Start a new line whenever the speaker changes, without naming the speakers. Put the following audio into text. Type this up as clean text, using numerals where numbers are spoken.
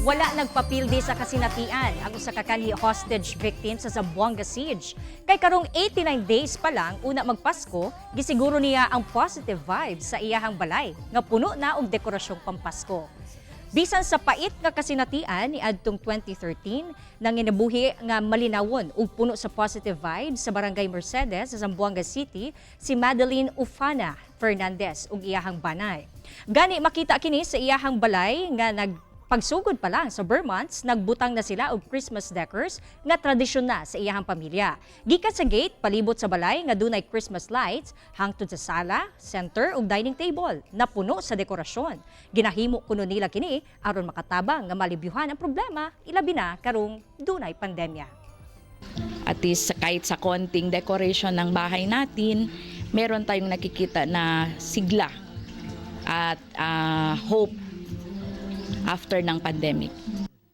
Wala nagpapildi sa kasinatian ang usa ka kanhi hostage victim sa Zamboanga Siege. Kay karong 89 days pa lang una magpasko, gisiguro niya ang positive vibes sa iyahang balay nga puno na og dekorasyong pampasko. Bisan sa pait nga kasinatian ni adtong 2013, nanginabuhi nga malinawon ug puno sa positive vibes sa Barangay Mercedes sa Zamboanga City si Madeline Ufana Fernandez ug iyahang banay. Gani makita kini sa iyahang balay nga pagsugod pa lang sa ber months, nagbutang na sila og Christmas decors nga tradisyon na sa iyahang pamilya. Gikan sa gate, palibot sa balay nga dunay Christmas lights, hangtod sa sala, center ug dining table na puno sa dekorasyon. Ginahimo kuno nila kini aron makatabang nga malibyuhan ang problema, ilabi na karong dunay pandemya.
At least kahit sa konting decoration ng bahay natin, meron tayong nakikita na sigla at hope after ng pandemic.